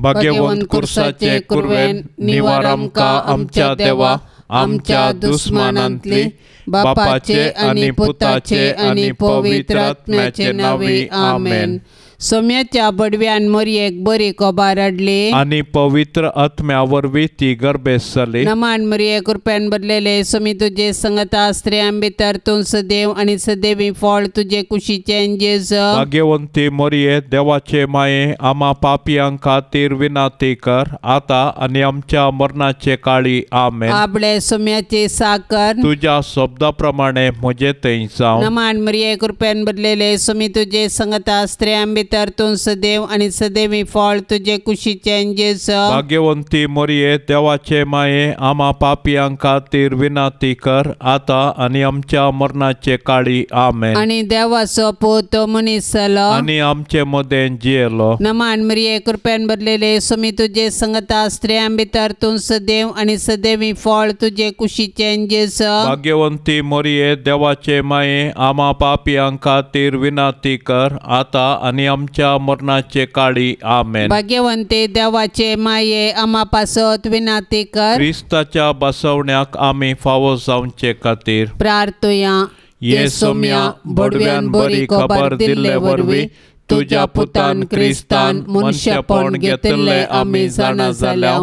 भाग्यवंत कुर्साचे कुरवेन निवार आमकां आमच्या देवा आमच्या दुस्मानांतली बापाचे आनी पुताचे आनी पवित्र आत्म्याचे नांवी आमेन. सोम्याच्या बडव्यान मोरयेक बरी खबर हाडली आनी पवित्र आत्म्या वरवीं ती गर्भेस्त जाली. नमान मोरये कृपेन भरलेले सोमी तुजे संगता स्त्रियां भितर तूं सदैव आनी सदैवी फळ तुजे कुशीचें जेजू. भाग्यवंती मोरये देवाचे माये आमा पापयां खातीर विनंती कर आतां आनी आमच्या मरणाचे काळी आमेन. आपले सोम्याची साकर तुज्या शब्दा प्रमाणे म्हजे थंय जावं. नमान मोरये कृपेन भरलेले सोमी तुजे संगता स्त्रियां भितर तूं सदैव आनी सदैवी फळ तुजे कुशीचें जेजू. भाग्यवंती मोरये देवाचे माये आमा पापयां खातीर विनंती कर आतां आनी आमच्या मरणाचे काळी आमेन. आनी देवाचो पूत तो मनीस जालो आनी आमचे मदें जियेलो. नमान मोरये कृपेन भरलेले सोमी तुजे संगता स्त्रियां भितर तूं सदैव आनी सदैवी फळ तुजे कुशीचें जेजू. भाग्यवंती मोरये देवाचे माये आमा पापयां खातीर विनंती कर आतां आनी आमच्या मरणाचे काळी आमेन. भाग्यवंती देवाचे माये आमा पासत विनंती कर. क्रिस्ताच्या बसवण्याक आमी फावो जावचे खातीर प्रार्थुया. ये सोम्या बडव्यान बरी खबर दिल्ले वरवीं तुज्या पुतान क्रिस्तान मनशेपण घेतिल्लें आमी जाणा जाल्या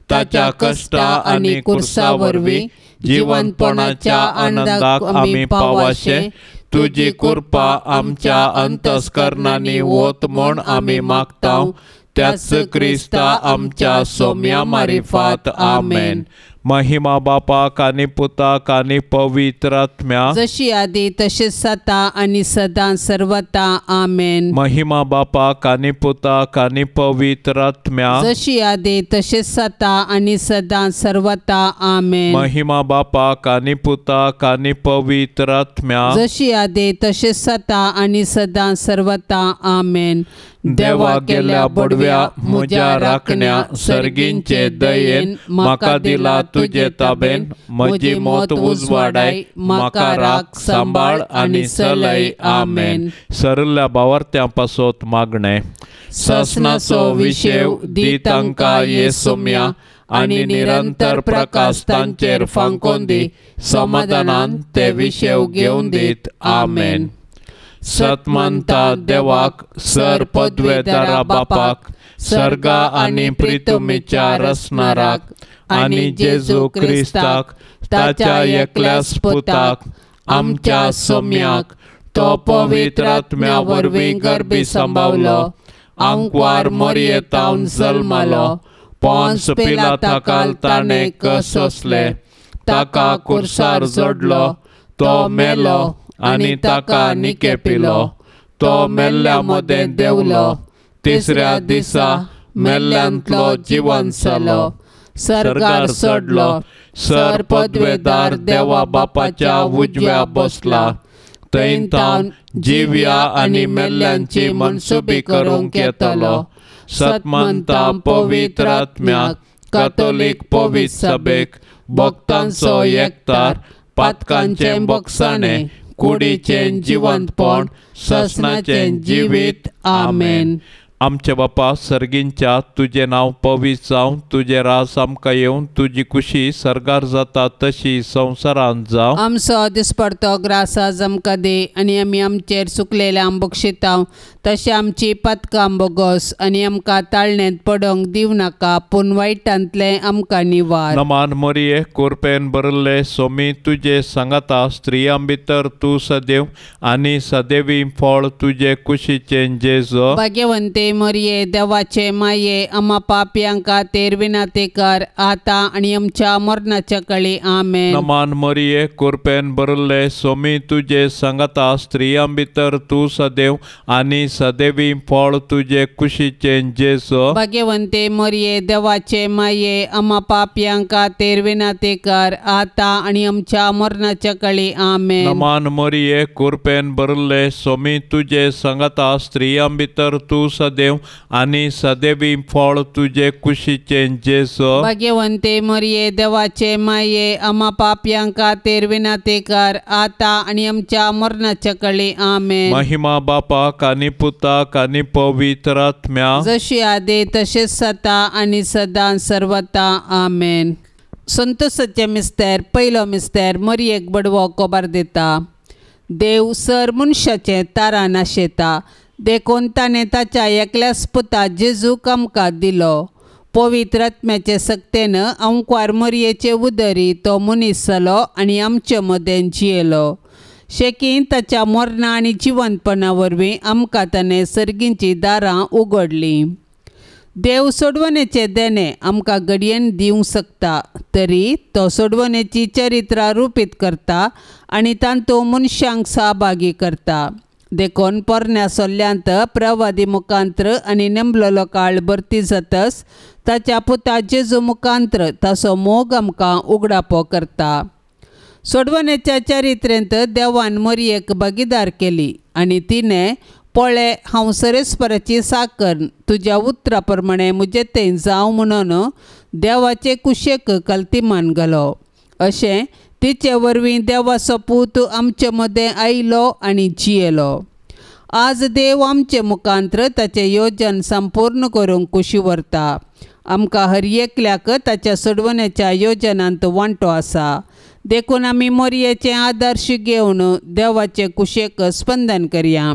ताच्या कश्टा आनी कुर्सा वरवीं जिवनपणाच्या आनंदाक आमी पावाशे तुजी कृपा आमच्या अंतस्करणांनी वत म्हूण आमी मागता त्याच क्रिस्ता आमच्या सोम्या मारिफात आमेन. महिमा बापाक आनी पुताक आनी पवित्र आत्म्या जशी आदी तशीच सता आनी सदां सर्वता आमेन. महिमा बापाक आनी पुताक आनी पवित्र आत्म्या जशी आदी तशीच सता आनी सदां सर्वता आमेन. महिमा बापाक आनी पुताक आनी पवित्र आत्म्या जशी आदी तशीच सता आनी सदां सर्वता आमेन. देवा गेल्या बडव्या म्हज्या राखण्या सर्गींचे दयेन म्हाका दिला तुजे ताबेन म्हजी मत उजवाडाय म्हाका राख सांबाळ आनी चलय आमेन. सरल्या बावर्त्यां पासत मागणें. सासणाचो विशेव दी तांकां ये सोम्या आनी निरंतर प्रकाश तांचेर फांकोन दी समाधानान ते विशेव घेवन दीत आमेन. सतमानता देवाक सर पदवेदारा बापाक सर्गा आनी प्रितुमीच्या रसणाराक आनी जेजू क्रिस्ताक ताच्या एकल्याच पुताक आमच्या सोम्याक तो पवित्र आत्म्या वरवीं गर्भी सांबावलो आंकवार मोरयेतावन जल्मालो पोन्स पिलाताकाल ताणें कसोसले ताका कुर्सार जोडलो तो मेलो आनी ताका निकेपिलो तो मेल्ल्या मदें देंवलो तिसऱ्या दिसा मेल्ल्यांतलो जिवन जालो सर्गार चडलो सर पदवेदार देवा बापाच्या उजव्या बसला थंय तावन जिव्या आनी मेल्ल्यांची मनसुबी करूंक येतलो. सतमानता पवित्र आत्म्याक कातोलीक पवित्र सभेक भक्तांचो एकतार पातकांचें बक्षाणें कुडीचें जिवंतपण ससनाचें जिवीत आमेन. आमचे बापा सर्गींच्या तुजें नांव पवित्र जावं तुजें राज आमकां येवन तुजी कुशी सर्गार जाता तशी संवसारांत जावं. आमचो दिसपडतो ग्रास आज आमकां दी आनी आमी आमचेर चुकलेल्या बक्षितांव तशें आमची पदकां बोगोस आनी आमकां ताळण्यांत पडोंक दिवं नाका पूण वायटांतलें आमकां निवार. नमान मोरये कुरपेन भरिल्ले सोमी तुजे सांगाता स्त्रियां भितर तूं सदैव आनी सदैवी फळ तुजे कुशीचें जेजू. भाग्यवंते मोरये देवाचे माये आमा पापयांक खातीर विनंती कर आतां आनी आमच्या मरणाच्या कळी आमेन. नमान मोरये कुरपेन भरिल्ले सोमी तुजे सांगाता स्त्रियां भितर तूं सदैव आनी सदैवी फळ तुजे कुशीचें जेजू. भाग्यवंते मोरये देवाचे माये आमा पापयांक खातीर विनंती कर आतां आनी आमच्या मरणाच्या कळी आमेन. नमान मोरये कुरपेन भरिल्ले सोमी तुजे सांगाता स्त्रियां भितर तूं सदैव सदैव आनी सदैवी फळ तुजे कुशीचें जेजू। भाग्यवंते मरिये देवाचे माये आमा पापयां खातीर विनंती कर आतां आनी आमच्या मरणाच्या कळी। आमेन। महिमा बापाक आनी पुताक आनी पवित्र आत्म्याक, जशी आदी तशेंच सता आनी सदां सर्वता। आमेन। संतोषाचे मिस्तेर पयलो मिस्तेर मरियेक बडवो कोबार दिता। देव सर मनशाचें तारा नाशेता देखून ताणें ताच्या एकल्याच पुता जेजूक आमकां दिलो। पवित्र आत्म्याचे सक्तेन आंकवार मरियेचे उदरी तो मनीस जालो आनी आमचे मदें जियेलो। शेकीन ताच्या मरणा आनी जिवंतपणा वरवीं आमकां ताणें सर्गींचीं दारां उगडलीं। देव सोडवणेचे देणें आमकां घडयेन दिवंक शकता तरी तो सोडवणेची चरित्रां रुपीत करता आनी तातूंत मनशांक सहभागी करता। देखून पोरण्या सोल्ल्यांत प्रवादी मुखांत्र आनी नेमलेलो काळ भरती जातच ताच्या पुता जेजू मुखांत्र ताचो मोग आमकां उगडापो करता। सोडवणेच्या चरित्रेंत देवान मरियेक भागीदार केली आनी तिणें पळय हांव सरेस्पराची साकर तुज्या उतरा प्रमाणें म्हजें तें जावं म्हणून देवाचे कुशेक कल्तिमान घालो। अशें तिचे वरवीं देवाचो पूत आमचे मदें आयलो आनी जियेलो। आज देव आमचे मुखांत्र ताचें योजन संपूर्ण करूंक कुशी व्हरता। आमकां हर एकल्याक ताच्या सोडवण्याच्या योजनांत वांटो आसा देखून आमी मरियेचें आदर्श घेवन देवाचे कुशेक स्पंदन करया।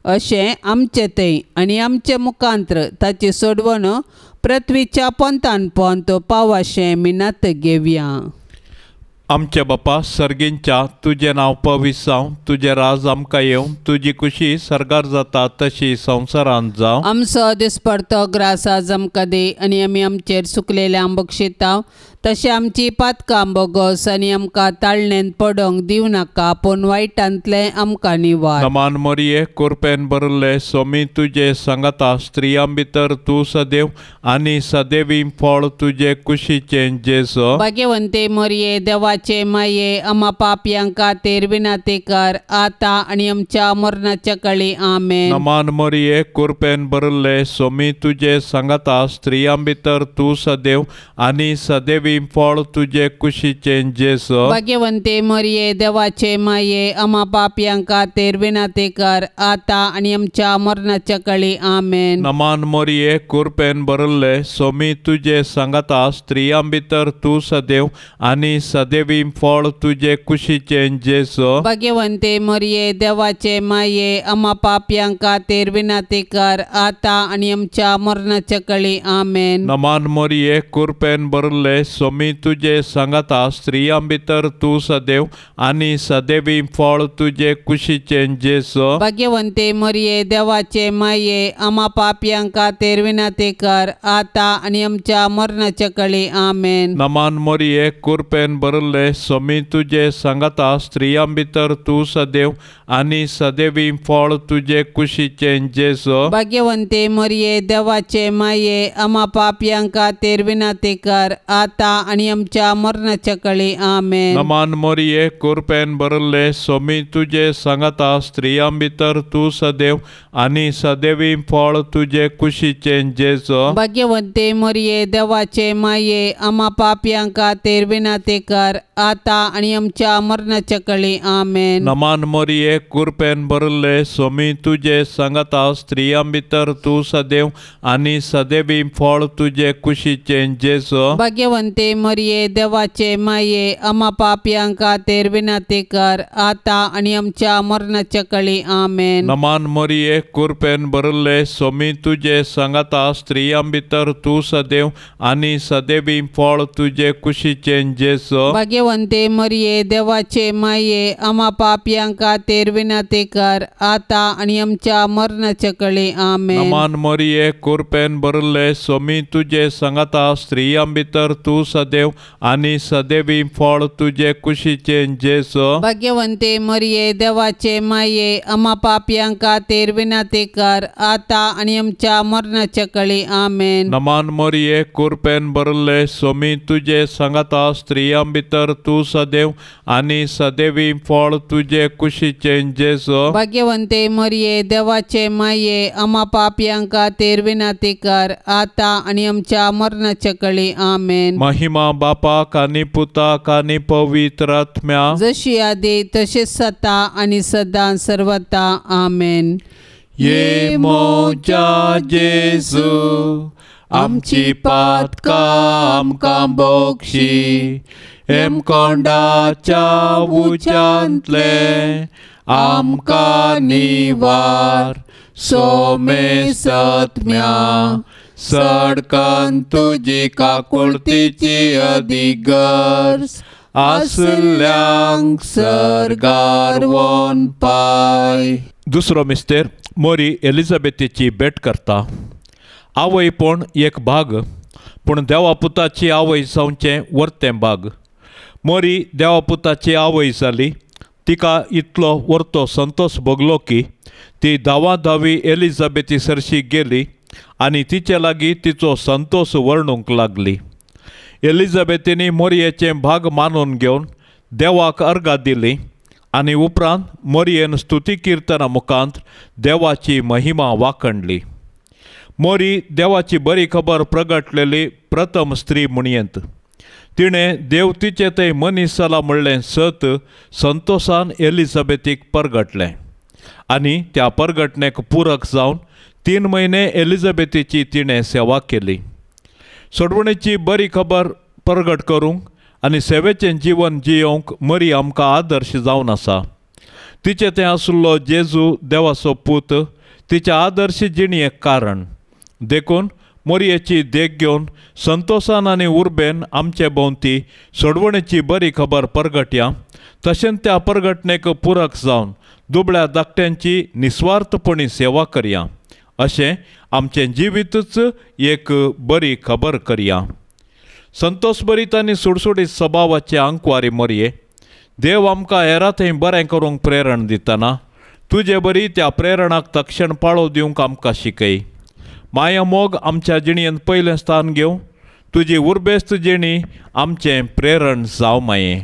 अशें आमचे थंय आनी आमचे मुखांत्र ताची सोडवण पृथ्वीच्या पोंतान पोंत पावाशें मिनात घेवया। आमच्या बापा सर्गींच्या तुजें नांव पवित्र जावं, तुजें राज आमकां येवं, तुजी कुशी सर्गार जाता तशी संवसारांत जावं। आमचो दिसपडतो ग्रास आज आमकां दी आनी आमी आमचेर सुकलेल्या बक्षिताव तशें आमची पातकां बोगोस आनी आमकां ताळणेंत पडोंक दिवं नाका पूण वायटांतलें आमकां निवार। नमान मरिये कुरपेन भरिल्ले सोमी तुजे सांगाता, स्त्रियां भितर तूं सदैव आनी सदैवी फळ तुजे कुशीचें जेजू। भाग्यवंते मरिये देवाचे माये आमा पापयां खातीर विनंती कर आतां आनी आमच्या मरणाच्या कळी। आमेन। नमान मरिये कुरपेन भरिल्ले सोमी तुजे सांगाता, स्त्रियां भितर तूं सदैव आनी सदैवी फळ तुजे कुशीचें जेजू। भाग्यवंते मरिये देवाचे माये आमा पापयां खातीर विनंती कर आतां आनी आमच्या मरणाच्या कळी। आमेन। नमान मरिये कुरपेन भरिल्ले सोमी तुजे सांगाता, स्त्रियां भितर तूं सदैव आनी सदैवी फळ तुजे कुशीचें जेजू। भाग्यवंते मरिये देवाचे माये आमा पापयां खातीर विनंती कर आतां आनी आमच्या मरणाच्या कळी। आमेन। नमान मरिये कुरपेन भरिल्ले सोमी तुजे सांगाता, स्त्रियां भितर तूं सदैव आनी सदैवी फळ तुजे कुशीचें जेजू। भाग्यवंते मरिये देवाचे माये आमा पापयां खातीर विनंती कर आतां आनी आमच्या मरणाच्या कळी। आमेन। नमान मरिये कुरपेन भरिल्ले सोमी तुजे सांगाता, स्त्रियां भितर तूं सदैव आनी सदैवी फळ तुजे कुशीचें जेजू। भाग्यवंते मरिये देवाचे माये आमा पापयां खातीर विनंती कर आतां आनी आमच्या मरणाच्या कळी। आमेन। नमान मरिये कुरपेन भरिल्ले सोमी तुजे सांगाता, स्त्रियां भितर तूं सदैव आनी सदैवी फळ तुजे कुशीचें जेजू। भाग्यवंते मरिये देवाचे माये आमा पापयां खातीर विनंती कर आतां आनी आमच्या मरणाच्या कळी। आमेन। नमान मरिये कुरपेन भरिल्ले सोमी तुजे सांगाता, स्त्रियां भितर तूं सदैव आनी सदैवी फळ तुजे कुशीचें जेजू। भाग्यवंते मरिये देवाचे माये आमा पापयां खातीर विनंती कर आतां आनी आमच्या मरणाच्या कळी। आमेन। नमान मरिये कुरपेन भरिल्ले सोमी तुजे सांगाता, स्त्रियां भितर तूं सदैव आनी सदैवी फळ तुजे कुशीचें जेजू। भाग्यवंते मरिये देवाचे माये आमा पापयां खातीर विनंती कर आतां आनी आमच्या मरणाच्या कळी। आमेन। नमान मरिये कुरपेन भरिल्ले सोमी तुजे सांगाता, स्त्रियां भितर तूं सदैव आनी सदैवी फळ तुजे कुशीचें जेजू। भाग्यवंते मरिये देवाचे माये आमा पापयां खातीर विनंती विनाती कर आतां आनी आमच्या मरणाच्या कळी आमेन. नमान मोरये कुरपेन भरले सोमी तुजे सांगाता स्त्रियां भितर तूं सदैव आनी सदैवी फळ तुजे कुशीचें जेजू. भाग्यवंते मरिये देवाचे माये आमा पापयां खातीर विनाती कर आतां आनी आमच्या मरणाच्या कळी आमेन. महिमा बापाक आनी पुताक आनी पवित्र आत्म्या जशी आदी तशीच सता आनी सदां सर्वता आमेन. ये म्हज्या जेजू आमची पातकां आमकां बक्षी हेमकोंडाच्या उज्यांतले आमकां निवार सोमेसत्म्या सडकन तुजी काकुळतीची अधिगर्ज आसल्यांक सर्गार वोन पाय. दुसरो मिस्तेर मोरी एलिझाबेथीची भेट करता. आवयपण एक भाग पूण देवा पुताची आवय जावचें वर्तें भाग. मोरी देवा पुताची आवय जाली तिका इतलो वर्तो संतोष भोगलो की ती धांवा धांवी एलिझाबेथी सरशी गेली आनी तिचे लागीं तिचो संतोष वर्णूंक लागली. एलिझाबेथीनी मोरयेचें भाग मानून घेवन देवाक अर्गां दिली आनी उपरांत मोरयेन स्तुती किर्तना मुखांत देवाची महिमा वाखणली. मोरी देवाची बरी खबर प्रगटलेली प्रथम स्त्री म्हणयेंत. तिणें देव तिचे थंय मनीस जाला म्हणलें सत संतोषान एलिझाबेथीक परगटलें आनी त्या परगटणेक पुरक जावन 3 म्हयने एलिझाबेथीची तिणें सेवा केली. सोडवणेची बरी खबर परगट करूंक आनी सेवेचें जिवन जियोवंक मरी आमकां आदर्श जावन आसा. तिचें तें आशिल्लो जेजू देवाचो पूत तिच्या आदर्श जिणेक कारण. देखून मोरयेची देख घेवन संतोषान आनी उर्बेन आमचे भोंवती सोडवणेची बरी खबर परगटया. तशेंच त्या परगटणेक पुरक जावन दुबळ्या धाकट्यांची निस्वार्थपणी सेवा करया. अशें आमचें जिवीतच एक बरी खबर करया. संतोष भरीत आनी सुडसुडीत सभावाचे आंकवारी मोरये देव आमकां हेरा थंय बरें करूंक प्रेरण दितना तुजे बरी त्या प्रेरणाक तक्षण पाळो दिवंक आमकां शिकय. माया मोग आमच्या जिणेंत पयलें स्थान घेवं तुजी उर्बेस्त जिणी आमचें प्रेरण जावं माये.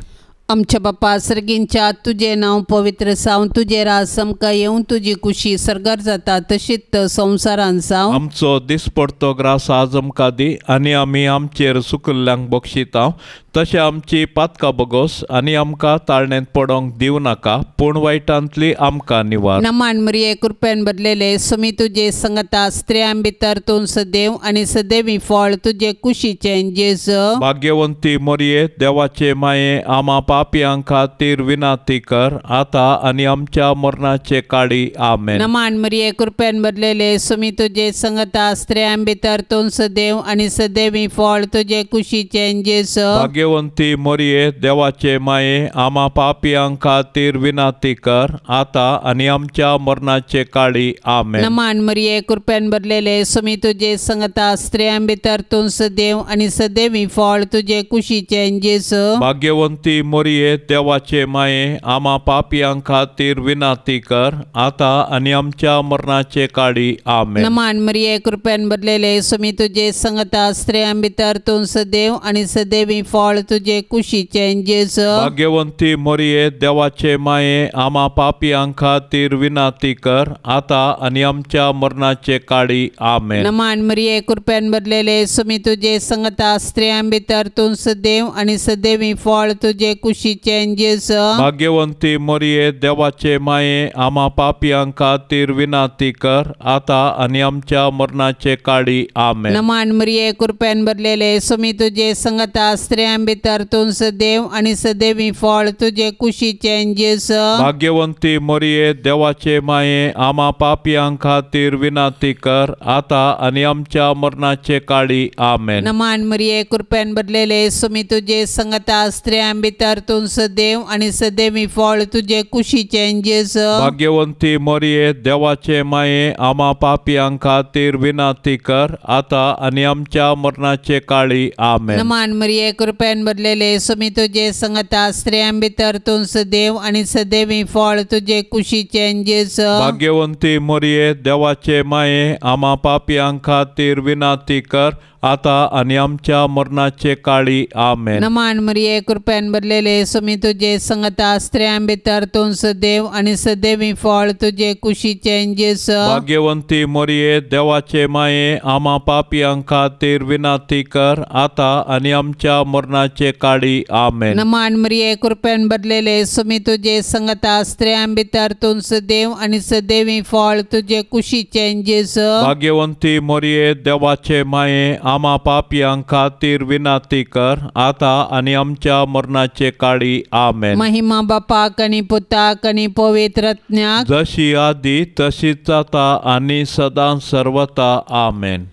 आमच्या बापा सर्गींच्या तुजें नांव पवित्र जावं तुजें राज आमकां येवं तुजी कुशी सर्गार जाता तशीच संवसारान जावं. आमचो दिसपडतो ग्रास आज आमकां दी आनी आमी आमचेर सुकिल्ल्यांक बक्षिता तशें आमची पातकां बगोस आनी आमकां ताळणेंत पडोंक दिवं नाका पूण वायटांतली आमकां निवार. नमान मरिये कृपेन भरलेले सुमी तुजे संगता स्त्रियां भितर तूं सदैव आनी सदैवी फळ तुजे कुशीचें जेजू. भाग्यवंती मरिये देवाचे माये आमा पापयां खातीर विनाती कर आतां आनी आमच्या मरणाचे काळी आमेन. नमान मरिये कृपेन भरलेले सुमी तुजे संगता स्त्रियां भितर तूं सदैव आनी सदैवी फळ तुजे कुशीचें जेजू. भाग्यवंती मरिये देवाचे माये आमा पापयां खातीर विनाती कर आतां आनी आमच्या मरणाचे काळी आमेन. नमान मरिये कृपेन भरलेले सुमी तुजे संगता स्त्रियां भितर तूं सदैव आनी सदैवी फळ तुजे कुशीचें जेजू. भाग्यवंती मरिये देवाचे माये आमा पापयां खातीर विनाती कर आतां आनी आमच्या मरणाचे काळी आमेन. नमान मरिये कृपेन भरलेले सुमी तुजे संगता स्त्रियां भितर तूं सदैव आनी सदैवी फळ तुजे कुशीचें जेजू. भाग्यवंती मरिये देवाचे माये आमा पापयां खातीर विनाती कर आतां आनी आमच्या मरणाचे काळी आमेन. नमान मरिये कृपेन भरलेले सुमी तुजे संगता स्त्रियां भितर तूं सदैव आनी सदैवी फळ तुजे कुशीचें जेजू. भाग्यवंती मरिये देवाचे माये आमा पापयां खातीर विनाती कर आतां आनी आमच्या मरणाचे काळी आमेन. नमान मरिये कृपेन भरलेले सुमी तुजे संगता स्त्रियां भितर तूं सदैव आनी सदैवी फळ तुजे कुशीचें जेजू. भाग्यवंती मरिये देवाचे माये आमा पापयां खातीर विनाती कर आतां आनी आमच्या मरणाचे काळी आमेन. नमान मरिये कृपेन भरलेले सुमी तुजे संगता स्त्रियां भितर तूं सदैव आनी सदैवी फळ तुजे कुशीचें जेजू. भाग्यवंती मरिये देवाचे माये आमा पापयां खातीर विनाती कर आतां आनी आमच्या मरणाचे काळी आमेन. नमान मरिये कृपेन कृपेन भरलेले सुमी तुजे संगता स्त्रियां भितर तूं सदैव आनी सदैवी फळ तुजे कुशीचें जेजू। भाग्यवंती मोरये देवाचे माये आमा पापयां खातीर विनंती कर आता आनी आमच्या मरणाचे काळी आमेन। नमान मरिये कृपेन भरलेले सुमी तुजे संगता स्त्रियां भितर तूं सदैव आनी सदैवी फळ तुजे कुशीचें जेजू। भाग्यवंती मोरये देवाचे माये आमा पापयां खातीर विनंती कर आता आनी आमच्या मरणाचे काळी आमेन। नमान मरिये कृपेन भरलेले सुमी तुजे संगता स्त्रियां भितर तूं सदैव आनी सदैवी फळ तुजे कुशीचें जेजू। भाग्यवंती मोरये देवाचे माये आमा पापयां खातीर विनंती कर आता आनी आमच्या मरणाचे काळी आमेन। महिमा बापाक आनी पुताक आनी पवित्र आत्म्याक, जशी आदी तशीच आता आनी सदां सर्वता आमेन।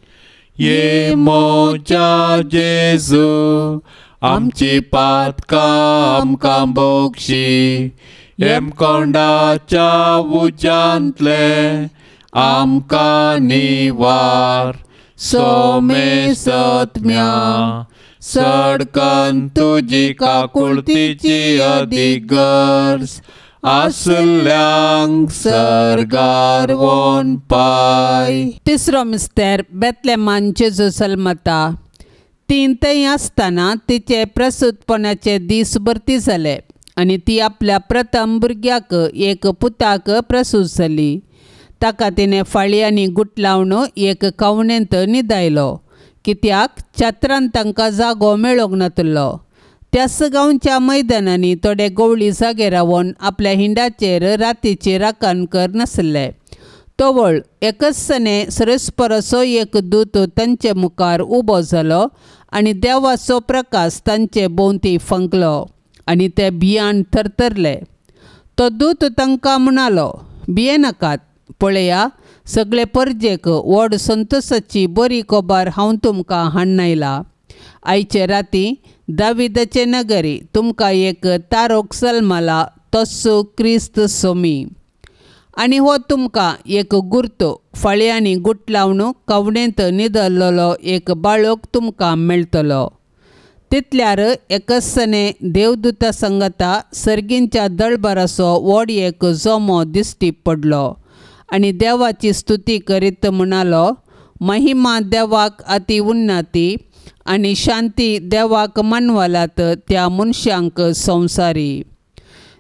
ये मोजा जेजू आमची पातकां आमकां बोगशी, हेमकोंडाच्या उज्यांतले आमकां निवार, सोमे सत्म्या सडकन तुजी काकुळतीची अदीक गरज आसल्यांक सर्गार वोन पाय। तिसरो मिस्तेर बेतलेमान जेजू जल्मता। तीन थंय आसतना तिचे प्रसूतपणाचे दीस भरती जाले आनी ती आपल्या प्रथम भुरग्याक एक पुताक प्रसूत जाली। ताका तिणें फाळयांनी गुटलावन एक कवणेंत न्हिदायलो, कित्याक छत्रान तांकां जागो मेळोंक नातलो। त्याच गांवच्या मैदानांनी थोडे गवळी जागे रावन आपल्या हिंडाचेर रातीची राखण कर नासले। तवळ एकच सने सरस्पराचो एक दूत तांचे मुखार उबो जालो आनी देवाचो प्रकाश तांचे भोंवती फंकलो आनी ते भियान थरथरले। तो दूत तांकां म्हणालो, भियेनाकात, पळया सगळे परजेक व्हड संतोशाची बरी खबर हांव तुमकां हाडून आयचे राती दाविदाचे नगरी तुमकां एक तारोक जल्मला, तस्सो क्रिस्त सोमी। आनी हो तुमकां एक गुर्तो, फाळयांनी गुटलावन कवणेंत न्हिदल्लो एक बाळक तुमकां मेळटलो। तितल्यार एकसने देवदूता संगता सर्गींच्या दळबराचो व्हड एक जमो दिश्टी पडलो आनी देवाची स्तुती करीत म्हणालो, महिमा देवाक अति उन्नती आनी शांती देवाक मानवलात त्या मनशांक संवसारी।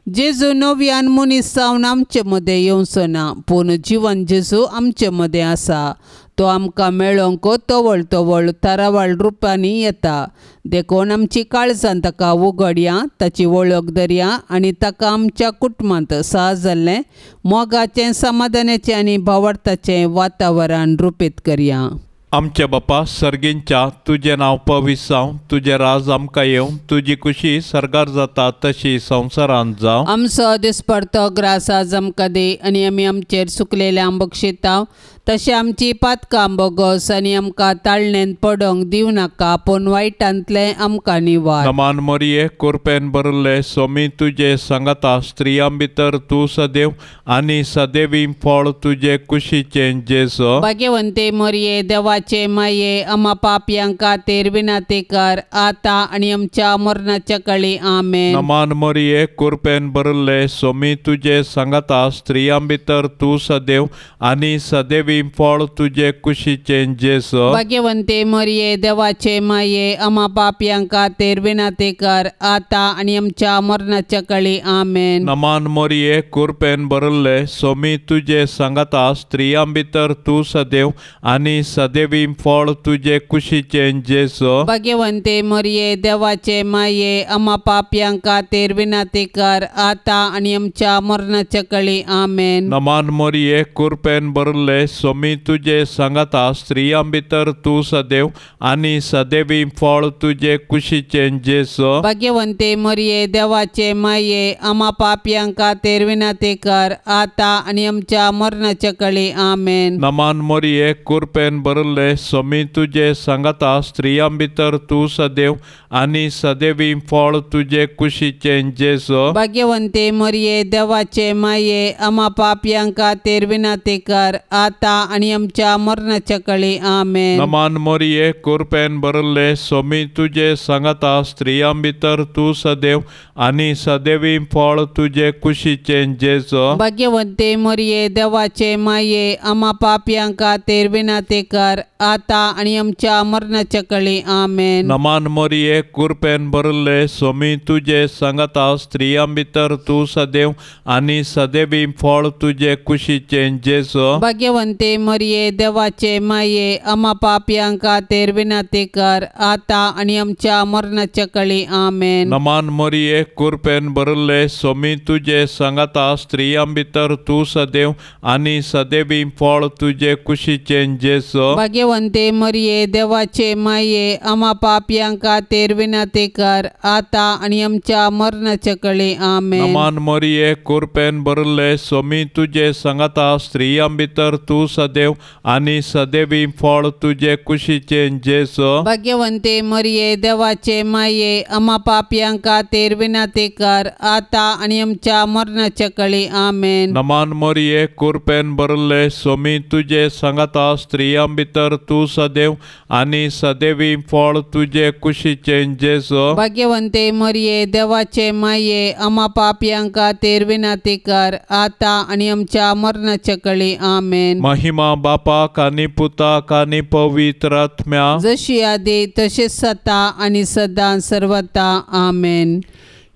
जेजू नव्यान मनीस जावन आमचे मदें येवचो ना, पूण जिवन जेजू आमचे मदें आसा। तो आमकां मेळोंक तवळ तवळ थारावळ रुपांनी येता, देखून आमची काळजान ताका उगडया, ताची वळख धरया आनी ताका आमच्या कुटुंबांत सहज जाल्लें मोगाचें, समाधानाचें आनी भावार्थाचें वातावरण रुपीत करया। आमच्या बापा सर्गींच्या तुजें नांव पवित्र जावं, तुजें राज आमकां येवं, तुजी खुशी सर्गार जाता तशी संवसारांत जावं। आमचो दिसपडतो ग्रास आज आमकां दी आनी आमी आमचेर सुकलेल्या बक्षिताव तशें आमची पातकां बोगस आनी आमकां ताळणेंत पडोंक दिवं नाका, पूण वायटांतलें आमकां निवार। नमान मरिये कुरपेन भरिल्ले सोमी तुजे सांगाता, स्त्रियां भितर तूं सदैव आनी सदैवी फळ तुजे कुशीचें जेजू। भाग्यवंते मरिये देवाचे माये आमा पापयां खातीर विनंती कर आता आनी आमच्या मरणाच्या काळी आमेन। नमान मरिये कुरपेन भरिल्ले सोमी तुजे सांगाता, स्त्रियां भितर तूं सदैव आनी सदैवी फळ तुजे कुशीचें जेजू। भाग्यवंते मरिये देवाचे माये आमा पापयां खातीर विनंती कर आता आनी आमच्या मरणाच्या काळी आमेन। नमान मरिये कुरपेन भरिल्ले सोमी तुजे सांगाता, स्त्रियां भितर तूं सदैव आनी सदैवी फळ तुजे कुशीचें जेजू। भाग्यवंते मरिये देवाचे माये आमा पापयां खातीर विनंती कर आता आनी आमच्या मरणाच्या काळी आमेन। नमान मरिये कुरपेन भरिल्ले सोमी तुजे सांगाता, स्त्रियां भितर तूं सदैव आनी सदैवी फळ तुजे कुशीचें जेजू। भाग्यवंते मरिये देवाचे माये आमा पापयां खातीर विनंती कर आता आनी आमच्या मरणाच्या काळी आमेन। नमान मरिये कुरपेन भरिल्ले सोमी तुजे सांगाता, स्त्रियां भितर तूं सदैव आनी सदैवी फळ तुजे कुशीचें जेजू। भाग्यवंते मरिये देवाचे माये आमा पापयां खातीर विनंती कर आता आनी आमच्या मरणाच्या कळी आमेन. नमान मोरये कृपेन भरले सोमी तुजे सांगाता स्त्रियां भितर तूं सदैव आनी सदैवी फळ तुजे कुशीचें जेजू. भाग्यवंते मोरये देवाचे माये आमा पापयां खातीर विनंती कर आतां आनी आमच्या मरणाच्या कळी आमेन. नमान मोरये कृपेन भरले सोमी तुजे सांगाता स्त्रियां भितर तूं सदैव आनी सदैवी फळ तुजे कुशीचें जेजू. भाग्यवंते मोरये देवाचे माये आमा पापयां खातीर विनंती कर आतां आनी आमच्या मरणाच्या कळी आमेन. नमान मोरये कृपेन भरले सोमी तुजे सांगाता स्त्रियां भितर तूं सदैव आनी सदैवी फळ तुजे कुशीचें जेजू. भाग्यवंते मोरये देवाचे माये आमा पापयां खातीर विनंती कर आतां आनी आमच्या मरणाच्या कळी आमेन. नमान मोरये कृपेन भरले सोमी तुजे सांगाता स्त्रियां भितर तूं सदैव आनी सदैवी फळ तुजे कुशीचें जेजू. भाग्यवंते मोरये देवाचे माये आमा पापयां खातीर विनंती कर आतां आनी आमच्या मरणाच्या कळी आमेन. नमान मोरये कृपेन भरले सोमी तुजे सांगाता स्त्रियां भितर तूं सदैव आनी सदैवी फळ तुजे कुशीचें जेजू. भाग्यवंते मोरये देवाचे माये आमा पापयां खातीर विनंती कर आतां आनी आमच्या मरणाच्या कळी आमेन. महिमा बापाक आनी पुताक आनी पवित्र आत्म्या, जशी आदी तशीच सता आनी सदां सर्वता आमेन.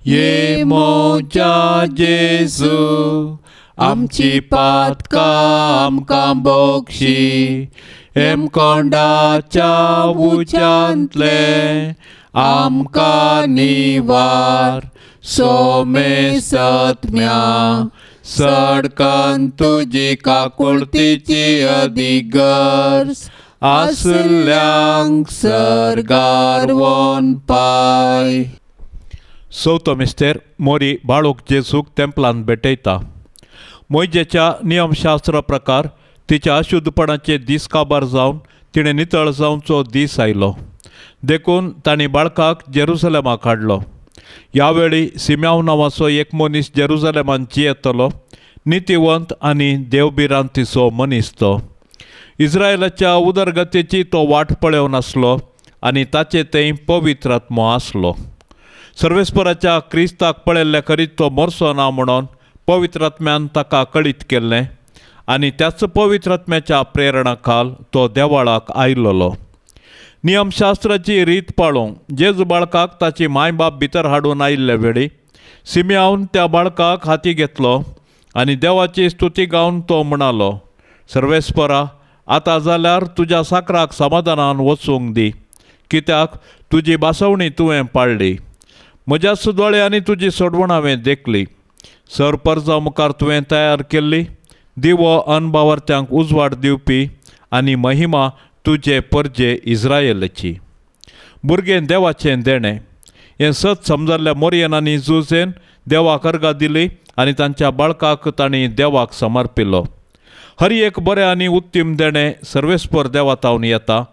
ये मोजा जेजू आमची पातकां आमकां बोगशी, हेमकोंडाच्या उज्यांतले आमकां निवार, सोमे सत्म्या सडकन तुजी काकुळतीची अधिगर्ज आसल्यांक सर्गार वोन पाय. चवथो मिस्तेर मोरी बाळूक जेजूक तेंपलान भेटयता. मोयजेच्या नियमशास्त्र प्रकार तिच्या अशुद्धपणाचे दीस काबार जावन तिणें नितळ जावचो दीस आयलो, देखून तांणी बाळकाक जेरुसलेमाक हाडलो. ह्या वेळी सिम्याव नांवाचो एक मनीस जेरुसलेमान जियेतलो, नितीवंत आनी देवभिरांतीचो मनीस तो. इस्रायलाच्या उदरगतीची तो वाट पळोवन आसलो आनी ताचे थंय पवित्र आत्मो आसलो. सर्वेस्पराच्या क्रिस्ताक पळयल्ले खरीत तो मरचो ना म्हणून पवित्र आत्म्यान ताका कळीत केल्लें आनी त्याच पवित्र आत्म्याच्या प्रेरणा खाल तो देवाळाक आयलोलो. नियमशास्त्राची रीत पाळोवंक जेजू बाळकाक ताची मायबाप भितर हाडून आयिल्ले वेळी सिम्यावन त्या बाळकाक हाती घेतलो आनी देवाची स्तुती गावन तो म्हणालो, सर्वेस्परा आतां जाल्यार तुज्या साकराक समाधानान वचूंक दी, कित्याक तुजी बासवणी तुवें पाळ्ळी, म्हज्याच दोळ्यांनी तुजी सोडवण हांवें देखली, सर परजा मुखार तुवें तयार केल्ली दिवो अनबावर्त्यांक उजवाड दिवपी आनी महिमा तुजे परजे इस्रायलाची. भुरगें देवाचें देणें हें सत समजल्ल्या मोरयेन आनी जुजेन देवाक अर्गां दिली आनी तांच्या बाळकाक तांणी देवाक समर्पिलो. हर एक बरें आनी उत्तीम देणें सर्वेस्पर देवा तावन येता,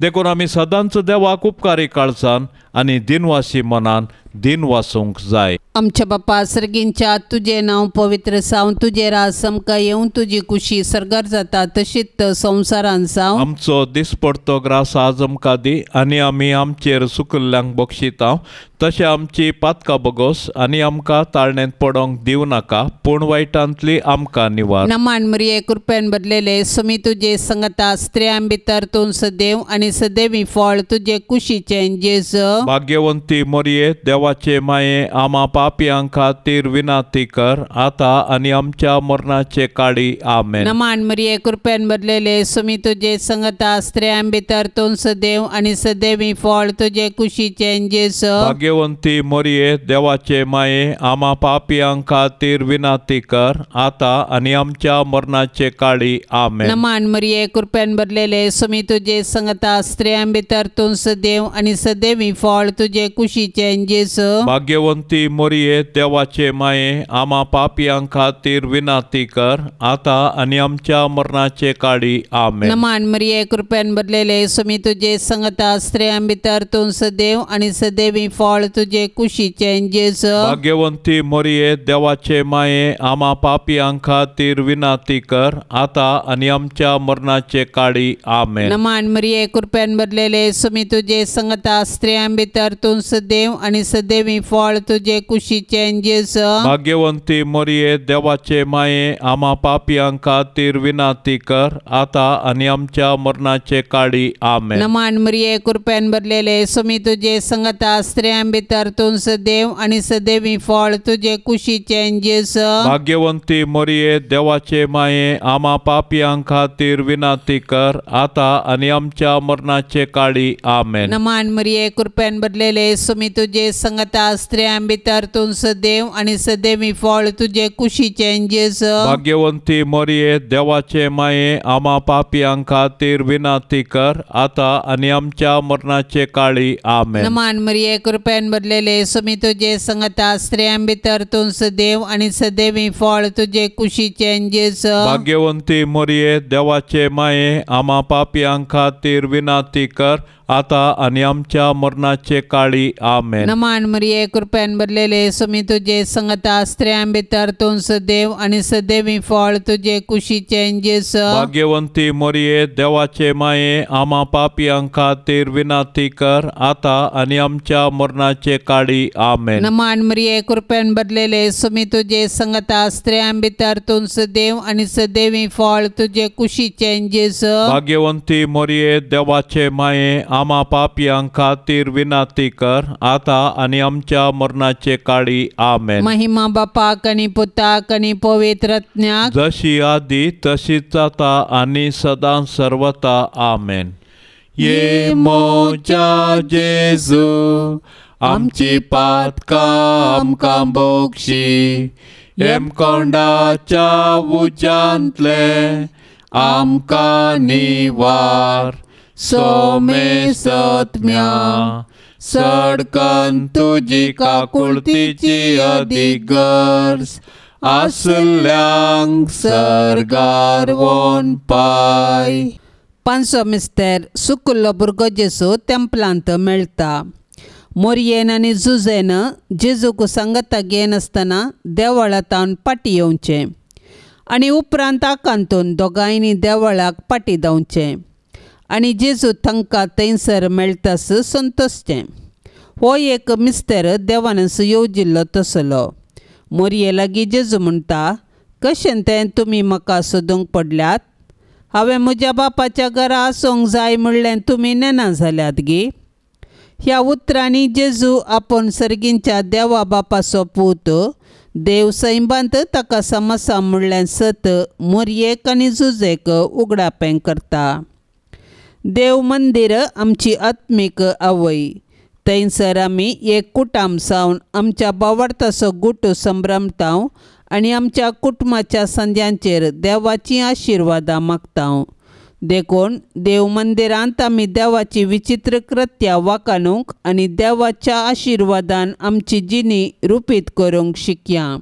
देखून आमी सदांच देवाक उपकारी काळजान आनी दिनवासी मनान दिन वासूंक जाय. आमच्या बापा सर्गींच्या तुजें नांव पवित्र जावं, तुजें राज आमकां येवं, तुजी कुशी सर्गार जाता तशीच संवसारान जावं. आमचो दिसपडतो ग्रास आज आमकां दी आनी आमी आमचेर सुकिल्ल्यांक बक्षिता तशें आमची पातकां बगोस आनी आमकां ताळण्यांत पडोंक दिवं नाका, पूण वायटांतली आमकां निवार. नमान मरिये कृपेन भरलेले सुमी तुजे संगता, स्त्रियां भितर तूं सदैव आनी सदैवी फळ तुजे कुशीचें जेजू. भाग्यवंती मरिये देवाचे माये आमा पापयां खातीर विनंती कर आतां आनी आमच्या मरणाचे काळी आमेन. नमान मरिये कृपेन भरलेले सुमी तुजे संगता, स्त्रियां भितर तूं सदैव आनी सदैवी फळ तुजे कुशीचें जेजू. भाग्यवंती मरिये देवाचे माये आमा पापयां खातीर विनंती कर आतां आनी आमच्या मरणाचे काळी आमेन. नमान मरिये कृपेन भरलेले सुमी तुजे संगता, स्त्रियां भितर तूं सदैव आनी सदैवी फळ तुजे कुशीचें जेजू. जेजू। भाग्यवंती मोरये देवाचे माये आमा पापयां खातीर विनाती कर आता आनी आमच्या मरणाचे काळी आमेन। नमान मरिये कृपेन भरलेले स्वामी तुजे संगता स्त्रियां भितर तूं सदैव आनी सदैवी फळ तुजे कुशीचें जेजू। भाग्यवंती मोरये देवाचे माये आमा पापयां खातीर विनाती कर आता आनी आमच्या मरणाचे काळी आमेन। नमान मरिये कृपेन भरलेले स्वामी तुजे संगता स्त्रियां भितर तूं सदैव आनी सदैवी फळ तुजे कुशीचें जेजू। भाग्यवंती मोरये देवाचे माये आमा पापयां खातीर विनाती कर आता आनी आमच्या मरणाचे काळी आमेन। नमान मरिये कृपेन भरलेले स्वामी तुजे संगता स्त्रियां भितर तूं सदैव आनी सदैवी फळ तुजे कुशीचें जेजू। भाग्यवंती मोरये देवाचे माये आमा पापयां खातीर विनाती कर आता आनी आमच्या मरणाचे काळी आमेन। नमान मरिये कृपेन भरलेले स्वामी तुजे संगता स्त्रियां भितर तूं सदैव आनी सदैवी फळ तुजे कुशीचें जेजू। भाग्यवंती मोरये देवाचे माये आमा पापयां खातीर विनाती कर आता आनी आमच्या मरणाचे काळी आमेन। नमान मरिये कृपेन भरलेले स्वामी तुजे संगता स्त्रियां भितर तूं सदैव आनी सदैवी फळ तुजे कुशीचें जेजू। भाग्यवंती मोरये देवाचे माये आमा पापयां खातीर विनाती कर आता आनी आमच्या मरणाचे काळी आमेन। नमान मरिये कृपेन भरलेले स्वामी तुजे संगता स्त्रियां भितर तूं सदैव आनी सदैवी फळ तुजे कुशीचें जेजू। भाग्यवंती मोरये देवाचे माये आमा पापयां खातीर विनाती कर आता आनी आमच्या मरणाचे काळी आमेन। नमान मरिये कृपेन भरलेले स्वामी तुजे संगता स्त्रियां भितर तूं सदैव आनी सदैवी फळ तुजे कुशीचें जेजू। भाग्यवंती मोरये देवाचे माये आमा पापयां खातीर विनाती कर आता आनी आमच्या मरणाचे काळी आमेन। महिमा बापाक आनी पुताक आनी पवित्र आत्म्याक, जशी आदी तशीच आता आनी सदां सर्वता आमेन। ये मोजा जेजू आमची पातकां आमकां बोगशी, हेमकोंडाच्या उज्यांतले आमकां निवार, सोमेसत्म्या सडकन तुजी काकुळतीची अदीक गरज आसल्यांक सर्गार वोन पाय। पांचसो मिस्तेर सुकुल्लो भुरगो जेजू तेंपलांत मेळटा। मोरयेन आनी जुजेन जेजूक सांगता घेनासतना देवळांत पाटी येवचें आनी उपरांत आकांतून दोगांयनी देवळाक पाटी धांवचें आनी जेजू तांकां थंयसर मेळटास संतोशचें। हो एक मिस्तेर देवानस येवजिल्लो तसलो। मोरये लागीं जेजू म्हणटा, कशें तें तुमी म्हाका सोदूंक पडल्यात? हांवें म्हज्या बापाच्या घरा आसूंक जाय म्हणलें तुमी नेना जाल्यात गी? ह्या उतरांनी जेजू आपूण सर्गींच्या देवा बापाचो पूत, देव सैंबांत ताका समसा म्हणलें सत मोरयेक आनी जुजेक उगडापें करता। देव मंदीर आमची आत्मीक आवय, थंयसर आमी एक कुटाम सावन आमच्या बावडताचो गुट संभ्रमता आनी आमच्या कुटुंबाच्या संद्यांचेर देवाचीं आशिर्वादां मागता। देखून देव मंदिरांत आमी देवाची विचित्र कृत्या वाकाणूंक आनी देवाच्या आशिर्वादान आमची जिणी रुपीत करूंक शिकया।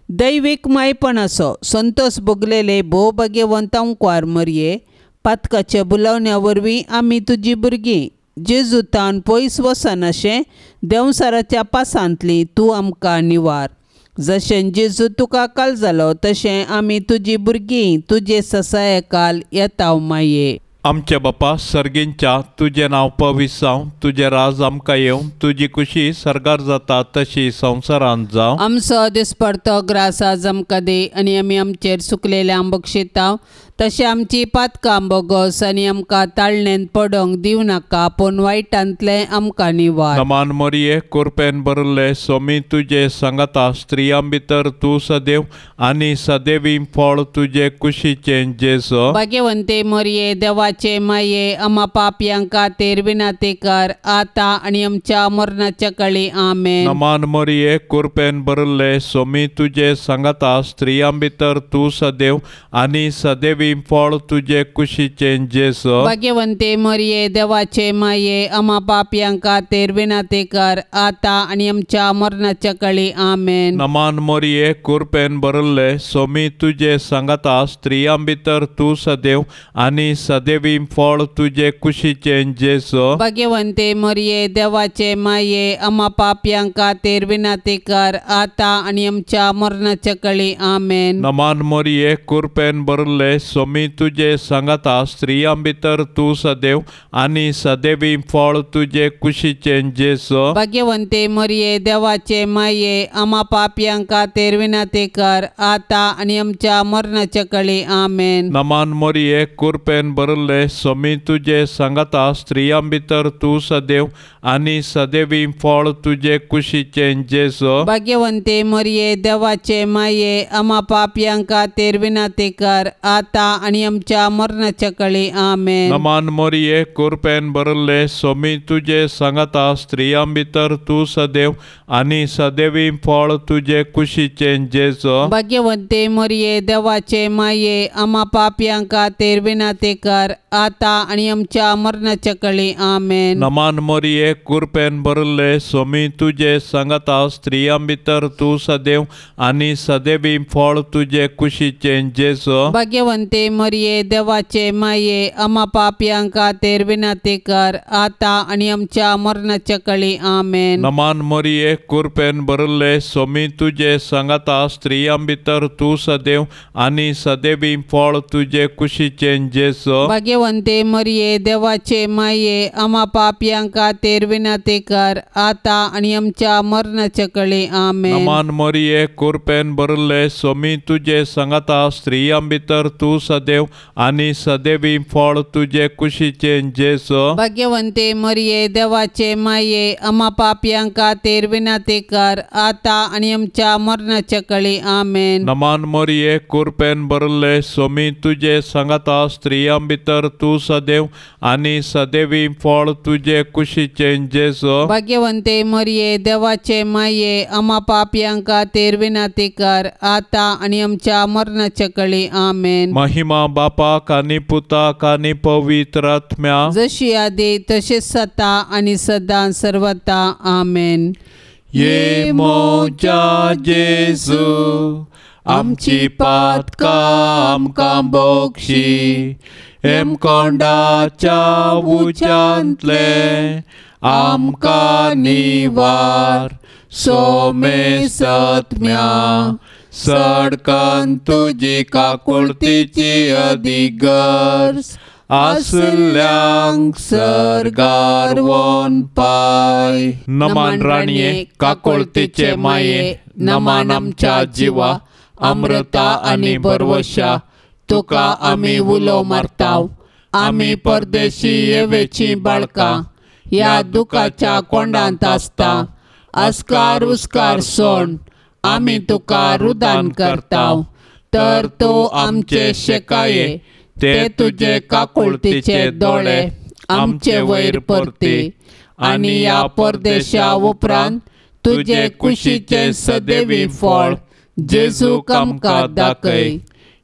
दैवीक मायपणाचो संतोष भोगलेले भोव भाग्यवंत अंकवार मरये, पातकाच्या बुलावण्या वरवीं आमी तुजी भुरगीं जेजू तान पयस वचनाशें देंवसाराच्या पासांतली तूं आमकां निवार। जशें जेजू तुका काल जालो तशें आमी तुजी भुरगीं तुजे ससाये काल येता माये। आमच्या बापा सर्गींच्या तुजें नांव पवित्र जावं, तुजें राज आमकां येवं, तुजी खुशी सर्गार जाता तशी संवसारांत जावं। आमचो दिसपडतो ग्रास आज आमकां दी आनी आमी आमचेर सुकलेल्या बक्षिताव तशें आमची पातकां बोगस आनी आमकां ताळणेंत पडोंक दिवं नाका, पूण वायटांतलें आमकां निवार। नमान मरिये कुरपेन भरिल्ले स्वामी तुजे सांगाता, स्त्रियां भितर तूं सदैव आनी सदैवी फळ तुजे कुशीचें जेजू। भाग्यवंते मरिये देवाचे माये आमा पापयां खातीर विनंती कर आतां आनी आमच्या मरणाच्या काळी आमेन। नमान मरिये कुरपेन भरिल्ले स्वामी तुजे सांगाता, स्त्रियां भितर तूं सदैव आनी सदैवी सदेवी फळ तुजे कुशीचें जेजू। भाग्यवंते मरिये देवाचे माये आमा पापयां खातीर विनंती कर आता आनी आमच्या मरणाच्या कळी आमेन। नमान मोरये कृपेन भरले सोमी तुजे सांगाता स्त्रियां भितर तूं सदैव आनी सदैवी फळ तुजे कुशीचें जेजू। भाग्यवंते मरिये देवाचे माये आमा पापयां खातीर विनंती कर आता आनी आमच्या मरणाच्या कळी आमेन। नमान मोरये कृपेन भरले सोमी तुजे सांगाता स्त्रियां भितर तूं सदैव आनी सदैवी फळ तुजे कुशीचें जेजू। भाग्यवंते मरिये देवाचे माये आमा पापयां खातीर विनंती कर आता आनी आमच्या मरणाच्या कळी आमेन। नमान मोरये कृपेन भरले सोमी तुजे सांगाता स्त्रियां भितर तूं सदैव आनी सदैवी फळ तुजे कुशीचें जेजू। भाग्यवंते मरिये देवाचे माये आमा पापयां खातीर विनंती कर आता आनी आमच्या मरणाच्या कळी आमेन। नमान मोरये कृपेन भरले सोमी तुजे सांगाता स्त्रियां भितर तूं सदैव आनी सदैवी फळ तुजे कुशीचें जेजू। भाग्यवंते मरिये देवाचे माये आमा पापयां खातीर विनंती कर आता आनी आमच्या मरणाच्या कळी आमेन। नमान मोरये कृपेन भरले सोमी तुजे सांगाता स्त्रियां भितर तूं सदैव आनी सदैवी फळ तुजे कुशीचें जेजू। भाग्यवंते मरिये देवाचे माये आमा पापयां खातीर विनंती कर आता आनी आमच्या मरणाच्या कळी आमेन। नमान मोरये कृपेन भरले सोमी तुजे सांगाता स्त्रियां भितर तूं सदैव आनी सदैवी फळ तुजे कुशीचें जेजू। भाग्यवंते मरिये देवाचे माये आमा पापयां खातीर विनंती कर आता आनी आमच्या मरणाच्या कळी आमेन। नमान मोरये कृपेन भरले सोमी तुजे सांगाता स्त्रियां भितर तूं सदैव आनी सदैवी फळ तुजे कुशीचें जेजू। भाग्यवंते मरिये देवाचे माये आमा पापयां खातीर विनंती कर आता आनी आमच्या मरणाच्या कळी आमेन। नमान मोरये कृपेन भरले सोमी तुजे सांगाता स्त्रियां भितर तूं सदैव आनी सदैवी फळ तुजे कुशीचें जेजू। भाग्यवंते मरिये देवाचे माये आमा पापयां खातीर विनंती कर आता आनी आमच्या मरणाच्या कळी आमेन। महिमा बापाक आनी पुताक आनी पवित्र आत्म्या, जशी आदी तशीच सता आनी सदां सर्वता आमेन। ये मोजा जेजू आमची पातकां आमकां बोक्षी, हेमकोंडाच्या उज्यांतले आमकां निवार, सोमे सत्म्या सडकन तुजी काकुळतीची अधिगर्ज आसल्यांक सर्गार वोन पाय। नमान राणये काकुळतीचे माये, नमान आमच्या जिवा अमृता आनी भरवशा, तुका आमी उलो मारताव। आमी परदेशी येवेची बाळकां ह्या दुखाच्या कोंडांत आसता, अस्कार उस्कार सोड आमी तुका रुदान करताव। तर तूं आमचे शेकाये ते तुजे काकुळतीचे दोळे आमचे वयर परती आनी ह्या परदेशा उपरांत तुजे कुशीचे सदैवी फळ जेजूक आमकां दाखय।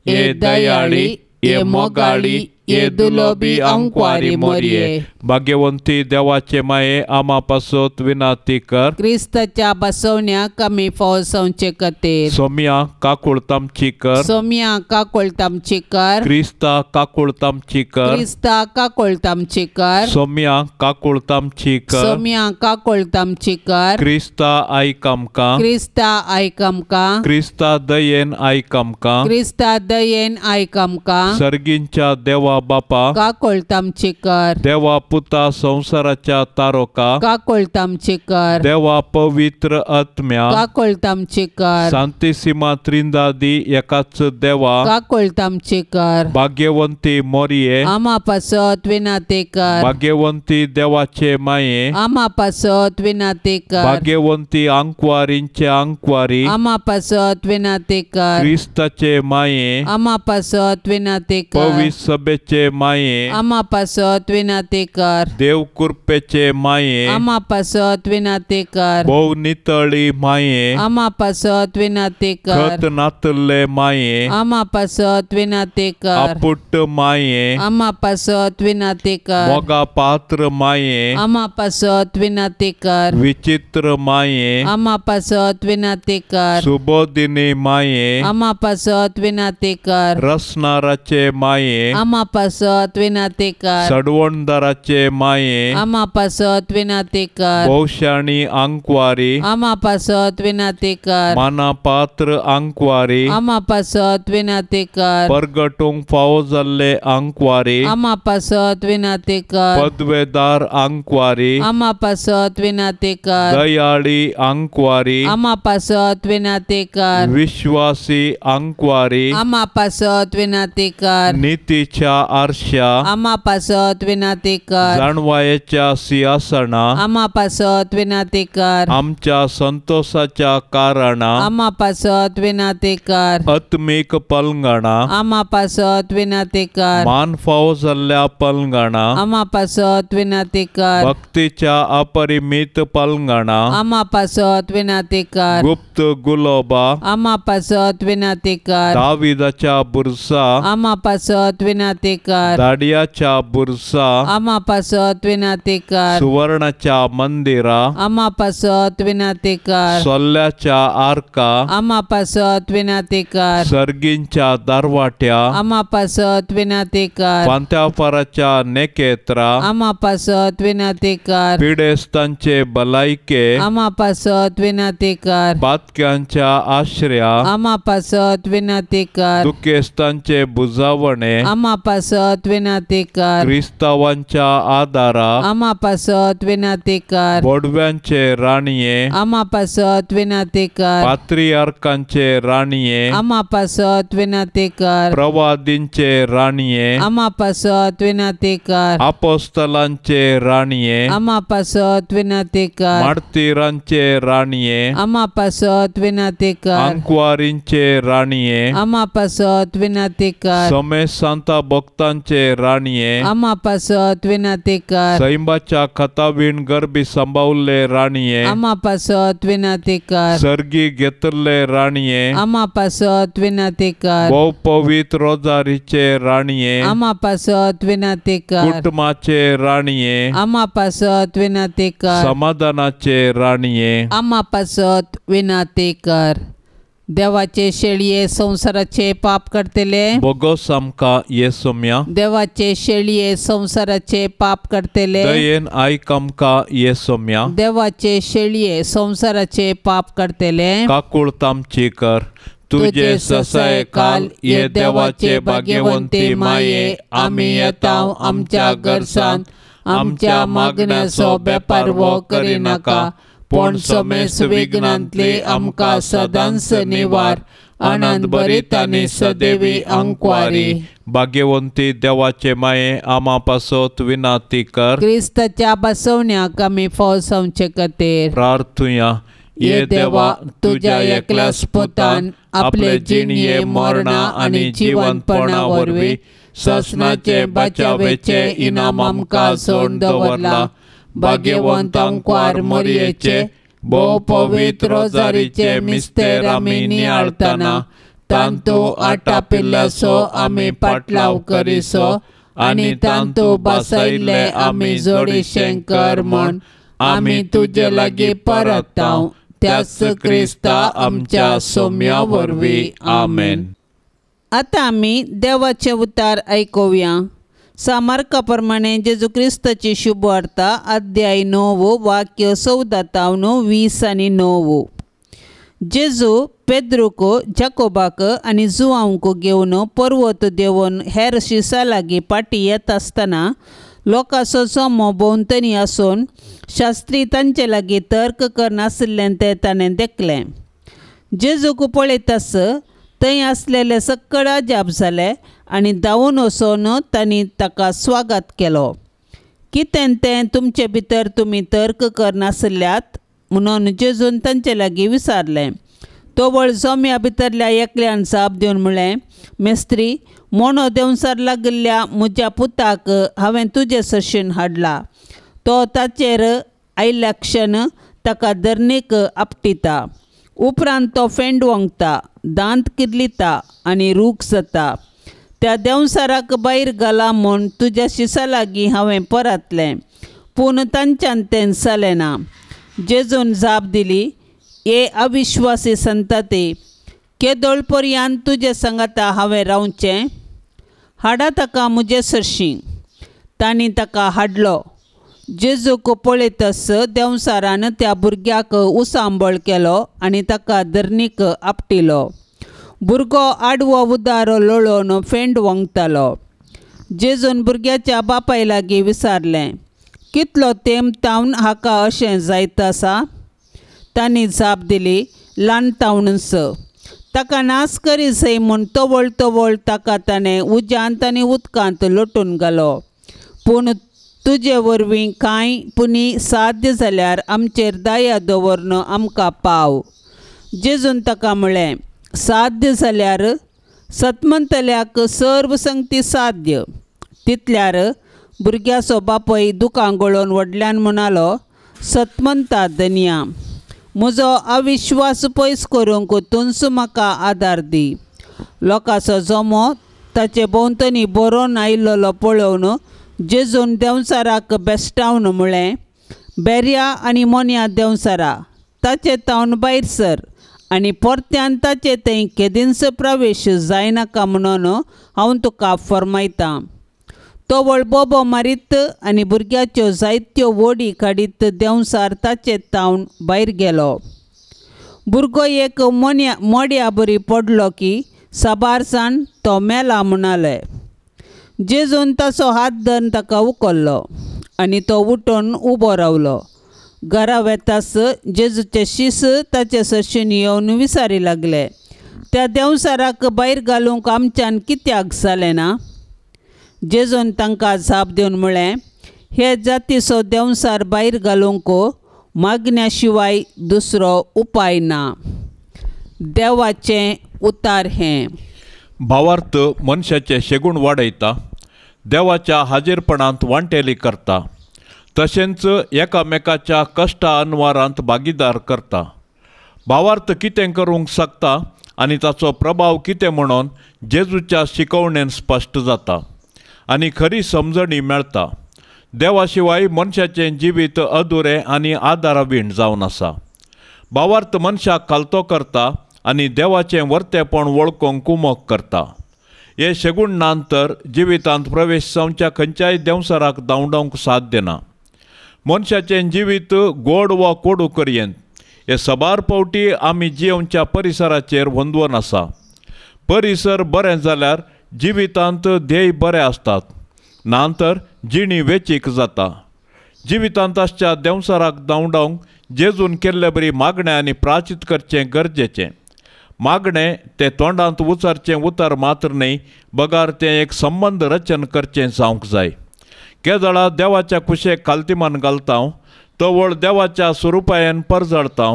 हे दयाळी, हे मोगाळी, हे दुलोबी अंकवारी मोरये, भाग्यवंती देवाचे माये आमा पासत विनंती कर। क्रिस्ताच्या बसवण्याक आमी फौजवचे खातीर सोम्या काकुळतामची कर, सोम्या काकुळतामची कर, क्रिस्ता काकुळतामची कर, क्रिस्ता काकुळतामची कर, सोम्या काकुळतामची कर, सोम्या काकुळतामची कर, क्रिस्ता आयक आमकां, क्रिस्ता आयक आमकां, क्रिस्ता दयेन आयक आमकां, क्रिस्ता दयेन आयक आमकां, सर्गींच्या देवा बापा काकुळतामची कर, देवा पुता संसाराच्या तारोका काकुळतामची कर, देवा पवित्र आत्म्या काकुळतामची कर, शांतिसीमा त्रिंदादी एकाच देवा काकुळतामची कर, भाग्यवंती मोरये आमा पासत विनंती कर, भाग्यवंती देवाचे माये आमा पासत विनंती कर, भाग्यवंती आंकवारींचे आंकवारी आमा पासत विनंती कर, क्रिस्ताचे माये आमा पासत विनंती कर, पवित्र सभेचे कुर्पेचे माये आमा पासत विनाती कर देव कुर्पेचे माये आमा पासत विनाती कर भोव नितळी माये आमा पासत विनाती कर खत नातल्ले माये आमा पासत विनाती कर आपुट्ट माये आमा पासत विनाती कर मोगा पात्र माये आमा पासत विनाती कर विचित्र माये आमा पासत विनाती कर सुबोधिनी माये आमा पासत विनाती कर रसनाराचे माये आमा पासत विनाती कर सडवणदाराचे माये आमा पासत विनाती कर भोवशाणी आंकवारी आमा पासत विनाती कर मानापात्र आंकवारी आमा पासत विनाती कर परगटूंक फावो जाल्ले आंकवारी आमा पासत विनाती कर पदवेदार आंकवारी आमा पासत विनाती कर दयाळी आंकवारी आमा पासत विनाती कर विश्वासी आंकवारी आमा पासत विनाती कर नितीच्या आरशा आमा पासत विनाती कर जाणवायेच्या सिंहासना आमा पासत विनाती कर आमच्या संतोषाच्या कारणा आमा पासत विनाती कर आत्मीक पलंगणा आमा पासत विनाती कर मान फावो जाल्ल्या पलंगणा आमा पासत विनाती कर भक्तीच्या अपरिमित पलंगणा आमा पासत विनाती कर गुप्त गुलोबा आमा पासत विनाती कर दाविदाच्या बुरसा आमा पासत विनाती कर दाडियाच्या बुरसा आमा पासत विनाती कर सुवर्णाच्या मंदिरा आमा पासत विनाती कर सोल्ल्याच्या आर्का आमा पासत विनाती कर सर्गींच्या दारवाट्या आमा पासत विनाती कर पांत्यापाराच्या नेकेत्रा आमा पासत विनाती कर पिडेस्तांचे भलायके आमा पासत विनाती कर पातक्यांच्या आश्रया आमा पासत विनाती कर दुखेस्तांचे बुजावणे आमा पासत विनाती कर क्रिस्तावांच्या आदारा आमा पासत विनाती कर बोडव्यांचे राणये आमा पासत विनाती कर पात्रियार्कांचे राणये आमा पासत विनाती कर प्रवादींचे राणये आमा पासत विनाती कर आपोस्तलांचे राणये आमा पासत विनाती कर मार्तीरांचे राणये आमा पासत विनाती कर आंकवारींचे राणये आमा पासत विनाती कर समेत सांता भक्तांचे राणये आमा पासत विनाती कर सैंबाच्या खतावीण गर्भी सांबावल्ले राणये आमा पासत विनाती कर सर्गी घेतल्ले राणये आमा पासत विनाती कर भोव पवित्र रोजारीचे राणये आमा पासत विनाती कर कुटुंबाचे राणये आमा पासत विनाती कर समाधानाचे राणये आमा पासत विनाती कर. देवाचे शेळये संवसाराचे पाप करतले बोगोस आमकां येसोम्या देवाचे शेळये संवसाराचे पाप करतले दयेन आयक आमकां येसोम्या देवाचे शेळये संवसाराचे पाप करतले काकूळ आमची कर. तुजे ससाये काल ये देवाचे भाग्यवंती माये आमी येता आमच्या गरसान आमच्या मागण्याचो बेपारवो करिनाका पूण समेस विघ्नांतली आमकां सदांच निवार. आनंद भरीत आनी सदैवी अंकवारी. भाग्यवंती देवाचे माये आमा पासत विनाती कर. क्रिस्ताच्या बसवण्याक आमी फौज खातीर प्रार्थुया. ये देवा तुज्या एकल्याच पुतान आपले जिणये मरणा आनी जिवंतपणा वरवीं ससनाचे बचावेचे इनाम आमकां सोडून दवरला. भाग्यवंत अंकवार मरयेचे भोव पवित्र रोजारीचे मिस्तेर आमी नियाळतना तांतू आटापिल्ल्याचो आमी पाटलाव करिसो आनी तांतू बसयल्ले आमी जोडीशें कर म्हूण आमी तुजे लागीं परताव त्याच क्रिस्ता आमच्या सोम्या वरवीं. आमेन. आतां आमी देवाचें उतार आयकुया. सामार्का प्रमाणे जेजू क्रिस्ताची शुभवार्ता अध्याय 9 वाक्य 14 तावन 20 आनी 9. जेजू पेद्रूक जाकोबाक आनी जुआंवक घेवन पर्वत देंवन हेर शिसां लागीं फाटीं येता आसतना लोकांचो जमो भोंवतणी आसून शास्त्री तांचे लागीं तर्क करनाशिल्लें तें ताणें देखलें. जेजूक पळयताच थंय आसलेले सक्कड अजाप जाले आनी धांवून वचून तांणी ताका स्वागत केलो. कितें तें तुमचे भितर तुमी तर्क करनाशिल्ल्यात म्हणून जेजून तांचे लागीं विचारलें. तवळ जम्या भितरल्या एकल्यान जाप दिवन म्हळें, मेस्त्री, मोनो देंवसार लागिल्ल्या म्हज्या पुताक हांवें तुजे सरशीन हाडला. तो ताचेर आयिल्ल्या क्षण ताका धरणीक आपटिता. उपरांत तो फेंड वोंगता, दांत किर्लिता आनी रूख जाता. त्या देंवसाराक भायर घाला म्हूण तुज्या शिसा लागीं हांवें परतलें, पूण तांच्यान तें जालें ना. जेजून जाप दिली, हे अविश्वासी संतती, केदोळ पर्यंत तुजे सांगाता हांवें रावचें? हाडा ताका म्हजे सरशीं. तांणी ताका हाडलो. जेजूक पळयतच देंवसारान त्या भुरग्याक उसांबळ केलो आनी ताका धरणीक आपटिलो. भुरगो आडवो उदारो लोळोवन फेंड वोंगतालो. जेजून भुरग्याच्या बापाय लागीं विचारलें, कितलो तेंप तावन हाका अशें जायत आसा? तांणी जाप दिली, ल्हान तावनच. ताका नाश करी जाय म्हूण तवळ तवळ ताका ताणें उज्यांत आनी उदकांत लोटून घालो. पूण तुजे वरवीं कांय पुणी साध्य जाल्यार आमचेर दया दवरून आमकां पाव. जेजून ताका म्हळें, साध्य जाल्यार सतमंतल्याक सर्व संगती साध्य. तितल्यार भुरग्याचो बापय दुकां गळोवन व्हडल्यान म्हणालो, सतमंता धनया, म्हजो अविश्वास पयस करूंक तूंच म्हाका आदार दी. लोकांचो जमो ताचे भोंवतणी बरोवन आयिल्लो पळोवन जेजून देंवचाराक बेश्टावन म्हळें, बेर्या आनी मोन्या देंवचारा, ताचे तावन भायर सर आनी परत्यान ताचे थंय केदींच प्रवेश जायनाका म्हणून हांव तुका फर्मायतां. तवळ बोबो मारीत आनी भुरग्याच्यो जायत्यो वोडी काडीत देंवचार ताचे तावन भायर गेलो. भुरगो एक मोन्या मोड्या बरी पडलो की साबार जाण तो मेला म्हणाले. जेजून ताचो हात धरून ताका उखल्लो आनी तो उठून उबो रावलो. घरा वेतास जेजूचे शीस ताचे सरशीन येवन विचारी लागले, त्या देंवचाराक भायर घालूंक आमच्यान कित्याक जालें ना? जेजून तांकां जाप दिवन म्हळें, हे जातीचो देंवचार भायर घालूंक मागण्या शिवाय दुसरो उपाय ना. देवाचें उतार हें. भावार्थ मनशाचें शेगूण वाडयता, देवाच्या हाजीरपणांत वांटेली करता, तशेंच एकामेकाच्या कश्टा अनवारांत भागीदार करता. भावार्थ कितें करूंक शकता आनी ताचो प्रभाव कितें म्हणून जेजूच्या शिकवणेन स्पश्ट जाता आनी खरी समजणी मेळटा. देवा शिवाय मनशाचें जिवीत अधुरें आनी आदारावीण जावन आसा. भावार्थ मनशाक खालतो करता आनी देवाचें वर्तेपण वळखूंक कुमक करता. हे शेगूण नान तर जिवितांत प्रवेश जावच्या खंयच्याय देंवचाराक धांवडावंक साध्य ना. मनशाचें जिवीत गोड वा कोडू करयेंत हे साबार फावटी आमी जियोवच्या परिसराचेर वंदवन आसा. परिसर बरें जाल्यार जिवितांत ध्येय बरे आसतात, ना तर जिणी वेचीक जाता. जिवितांत आसच्या देंवचाराक धांवडावंक जेजून केल्ले बरी मागणें आनी प्राचीत करचें गरजेचें. मागणें तें तोंडांत उचारचें उतर मात्र न्हय, बगार तें एक संबंद रचन करचें जावंक जाय. केदळा देवाच्या कुशेक खालतीमान घालता, तवळ देवाच्या स्वरुपायेन परजळता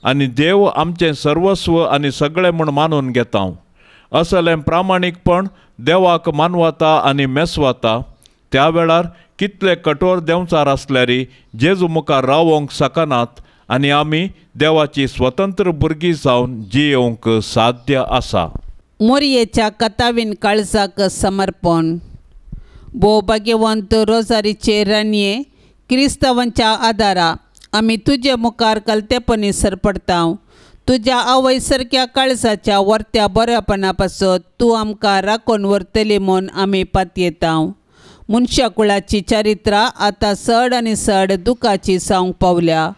आनी देव आमचें सर्वस्व आनी सगळें म्हूण मानून घेता. असलें प्रामाणीकपण देवाक मानवता आनी मेसवता. त्या वेळार कितले कठोर देंवचार आसल्यारी जेजू मुखार रावोंक शकनात आनी आमी देवाची स्वतंत्र भुरगीं जावन जियेवंक साध्य आसा. मोरयेच्या कथावीन काळजाक समर्पण. भोव भाग्यवंत रोजारीचे राणये, क्रिस्तांवांच्या आदारा आमी तुजे मुखार कलतेपणी सरपडता. तुज्या आवय सारक्या काळजाच्या वर्त्या बऱ्यापणा पासत तूं आमकां राखून व्हरतली म्हूण आमी पातयेता. मनशा कुळाची चरित्रां आतां चड आनी चड दुखाची जावंक पावल्या.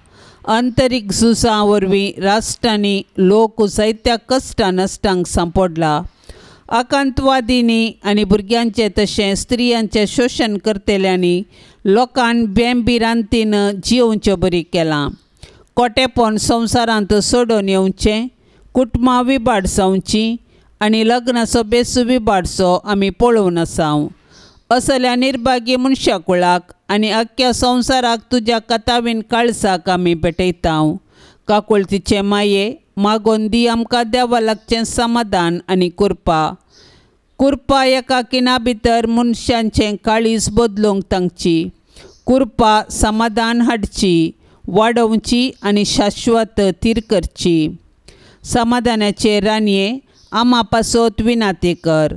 अंतरीक झुजां वरवीं राष्ट्रांनी लोक जायत्या कश्टां नश्टांक सांपडला. आकांतवादींनी आनी भुरग्यांचें तशें स्त्रियांचें शोशण करतल्यांनी लोकांक बेंभिरांतीन जियोवचे बरी केलां. कोटेपण संवसारांत सोडून येवचें, कुटुंबां विबाड जावचीं आनी लग्नाचो बेसू विबाडचो आमी पळोवन आसा. असल्या निर्भागी मनशा कुळाक आनी अख्ख्या संवसाराक तुज्या कथावीन काळजाक आमी भेटयता. काकुळतीचे माये, मागोन दी आमकां देवा लागचें समाधान आनी कृपा. कृपा एका किना भितर मनशांचें काळीज बदलूंक तांची. कृपा समाधान हाडची, वाडोवची आनी शाश्वत थीर करची. समाधानाचे रानये आमा पासत विनाती कर.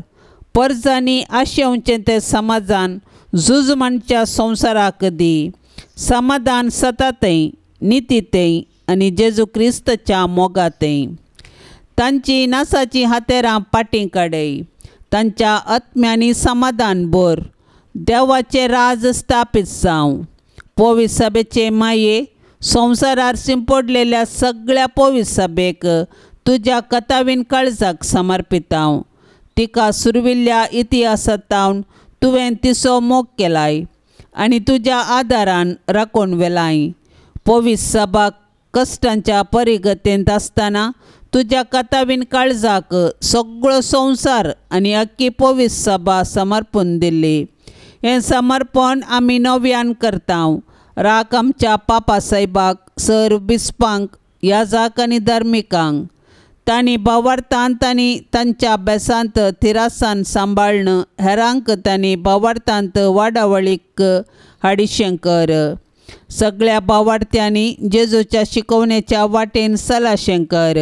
परजांनी आशेवचें तें समाधान झूज मांडच्या संवसाराक दी. समाधान सतातय, नितीतय आनी जेजू क्रिस्ताच्या मोगातय. तांची नासाचीं हातेरां पाटीं काडय. तांच्या आत्म्यांनी समाधान भर. देवाचें राज स्थापीत जावं. पवित्र सभेचे माये संवसारार शिंपडलेल्या सगळ्या पवित्र सभेक तुज्या कथावीन काळजाक समर्पितांव. तिका सुरविल्ल्या इतिहासांत तुवें तिचो मोग केलाय आनी तुज्या आदारान राखून व्हेलाय. पवित्र सभा कश्टांच्या परिगतेंत आसतना तुज्या कथावीन काळजाक सगळो संवसार आनी अख्खी पवित्र सभा समर्पून दिल्ली. हें समर्पण आमी नव्यान करता. राख आमच्या पापा साहेबाक, सर बिस्पांक, याजाक आनी धार्मिकांक. तांणी भावार्थांत आनी तांच्या अभ्यासांत थिरासान सांबाळ्न हेरांक तांणी भावार्थांत वाडावळीक हाडिशें कर. सगळ्या भावार्थ्यांनी जेजूच्या शिकवणेच्या वाटेन सलाशें कर.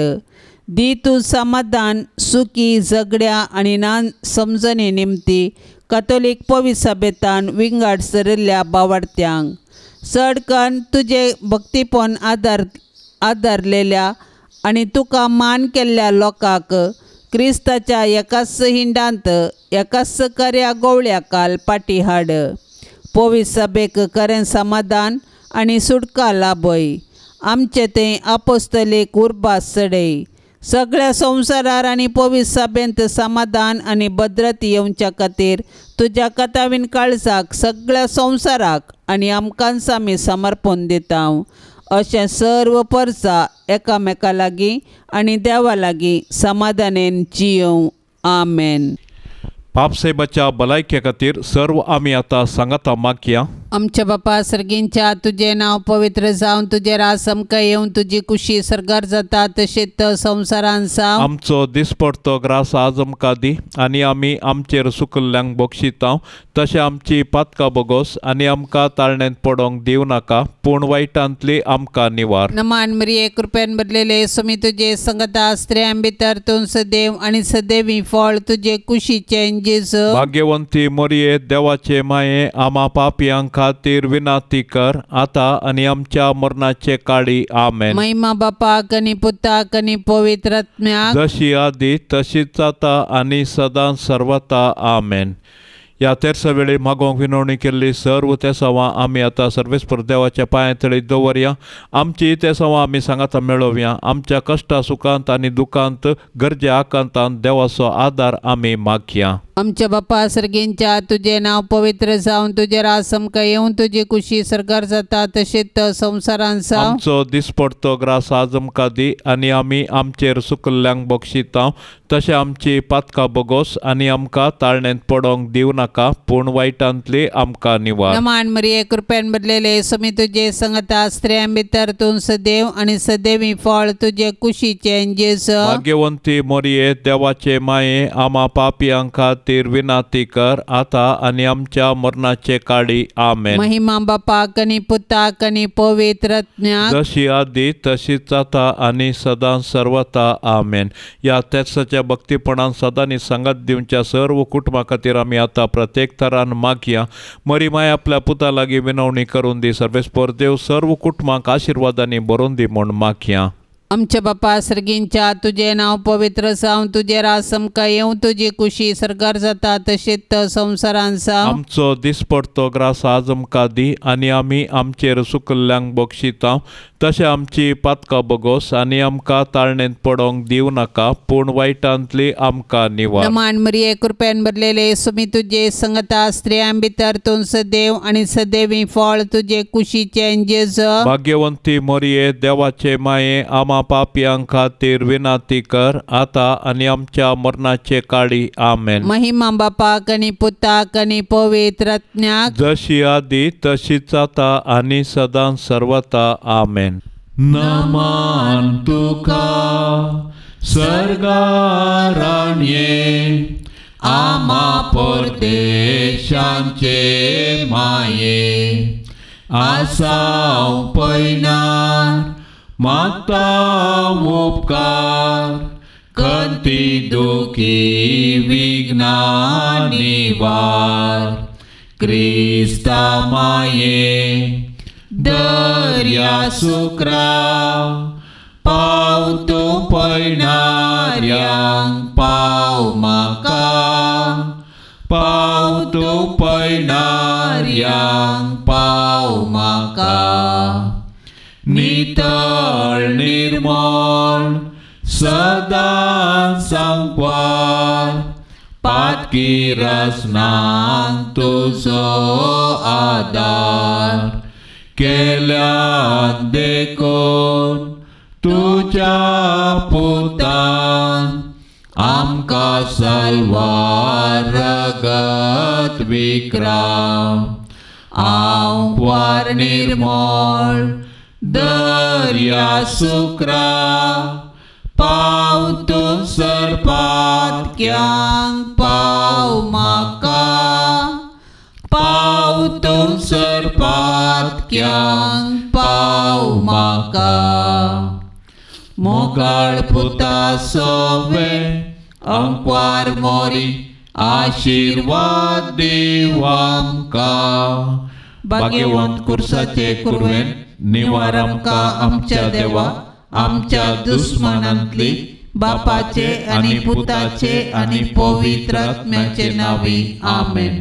दी तूं समाधान, सुखी झगड्या आनी नान समजणे निमती कथोलीक पवित्र सभेतान विंगड सरिल्ल्या भावार्थ्यांक. चड कन्न तुजें भक्तीपण आदारलेल्या आनी तुका मान केल्ल्या लोकांक क्रिस्ताच्या एकाच हिंडांत एकाच खऱ्या गोवळ्या काल पाटी हाड. पवित्र सभेक खरें समाधान आनी सुटका लाभय. आमचें तें आपोस्तलीक उर्बा चडय. सगळ्या संवसारार आनी पवित्र सभेंत समाधान आनी भद्रत येवच्या खातीर तुज्या कथावीन काळजाक सगळ्या संवसाराक आनी आमकांच आमी समर्पण दिता. अशें सर्व परजा एकामेका लागीं आनी देवा लागीं समाधानेन जियोवं. आमेन. पापसाहेबाच्या भलायके खातीर सर्व आमी आतां सांगाता मागया. आमच्या बापा सर्गींच्या तुजें नांव पवित्र जावन तुजें राज आमकां येवन तुजी कुशी सर्गार जाता तशेंच संवसारान जावं. आमचो दिसपडतो ग्रास आज आमकां दी आनी आमी आमचेर सुकल्ल्यांक बक्षितांव तशें आमची पातकां बोगोस आनी आमकां ताळण्यांत पडोंक दिवं नाका पूण वायटांतली आमकां निवार. नमान मरिये, कृपेन भरलेले सुमी तुजे संगता, स्त्रियां भितर तूं सदैव आनी सदैवी फळ तुजे कुशीचें जेजू. भाग्यवंती मरिये, देवाचे माये, आमा पापयांक खातीर विनाती कर आता आनी आमच्या मरणाचे काळी. आमेन. महिमा बापाक आनी पुताक आनी पवित्र आत्म्याक, जशी आदी तशीच आता आनी सदां सर्वता. आमेन. ह्या तेरसा वेळी मागोवंक विनवणी केल्ली सर्व तेसांवां आमी आतां सर्वेस्पर देवाच्या पांया तळी दवरया. आमची तेसांवां आमी सांगाता मेळोवया. आमच्या कश्टा सुखांत आनी दुखांत, गरजे आकांतांत देवाचो आदार आमी मागया. आमच्या बापा सर्गींच्या तुजें नांव पवित्र जावन तुजें राज आमकां येवन तुजी कुशी सर्गार जाता तशेंच संवसारान जावं. आमचो दिसपडतो ग्रास आज आमकां दी आनी आमी आमचेर सुकल्ल्यांक बक्षितांव तशें आमची पातकां बोगोस आनी आमकां ताळण्यांत पडोंक दिवं नाका पूण वायटांतली आमकां निवार. नमान मरिये, कृपेन भरलेले सुमी तुजे संगता, स्त्रियां भितर तूं सदैव आनी सदैवी फळ तुजे कुशीचें जेजू. भाग्यवंती मरिये, देवाचे माये, आमा पापयां खातीर विनाती कर आता आनी आमच्या मरणाचे काळी. आमेन. महिमा बापाक आनी पुताक आनी पवित्र आत्म्याक, जशी आदी तशीच आता आनी सदां सर्वता. आमेन. ह्या तेर्साच्या भक्तीपणान सदांनी सांगात दिवच्या सर्व कुटुंबा खातीर आमी आतां प्रत्येक तरान मागया. मरी माय आपल्या पुता लागीं विनवणी करून दी. सर्वेस्पर देव सर्व कुटुंबांक आशिर्वादांनी भरून दी म्हूण मागया. आमच्या बापा सर्गींच्या तुजें नांव पवित्र जावं तुजें राज आमकां येवं तुजी कुशी सर्गार जाता तशेंच संवसारान जावं. आमचो दिसपडतो ग्रास आज आमकां दी आनी आमी आमचेर सुकल्ल्यांक बक्षितांव तशें आमची पातकां बोगोस आनी आमकां ताळण्यांत पडोंक दिवं नाका पूण वायटांतली आमकां निवार. नमान मरिये, कृपेन भरलेले सुमी तुजे संगता, स्त्रियां भितर तूं सदैव आनी सदैवी फळ तुजे कुशीचें जेजू. भाग्यवंती मरिये, देवाचे माये, आमा पापयां खातीर विनाती कर आता आनी आमच्या मरणाचे काळी. आमेन. महिमा बापाक आनी पुताक आनी पवित्र आत्म्याक, जशी आदी तशीच आता आनी सदां सर्वता. आमेन. नमन तुका सर्गाराणये आमा परदेशांचे माये आसाव पयणार मागता उपकार कंती दुखी विघ्ना निवार क्रिस्ता माये दर्या सुक्रा पाव तूं पयणाऱ्यांक पाव म्हाका पाव तूं पयणाऱ्यांक पाव म्हाका नितळ निर्मळ सदां सांकवार पातकी रसनांक तुजो आदार केल्यान देखून तुज्या पुतान आमकां साल्वार रगत विक्राम आंकवार निर्मळ दर्या सुक्रा पाव तूं सरपातक्यांक पाव म्हाका पाव तूं सरपातक्यांक पाव म्हाका मोगाळ पुता सोवे अंकवार मोरी आशिर्वाद दीव आमकां भाग्यवंत कुर्साचे कुरवेन निवार आमकां आमच्या देवा आमच्या दुस्मानांतली बापाचे आनी पुताचे आनी पवित्र आत्म्याचे नांवी आमेन.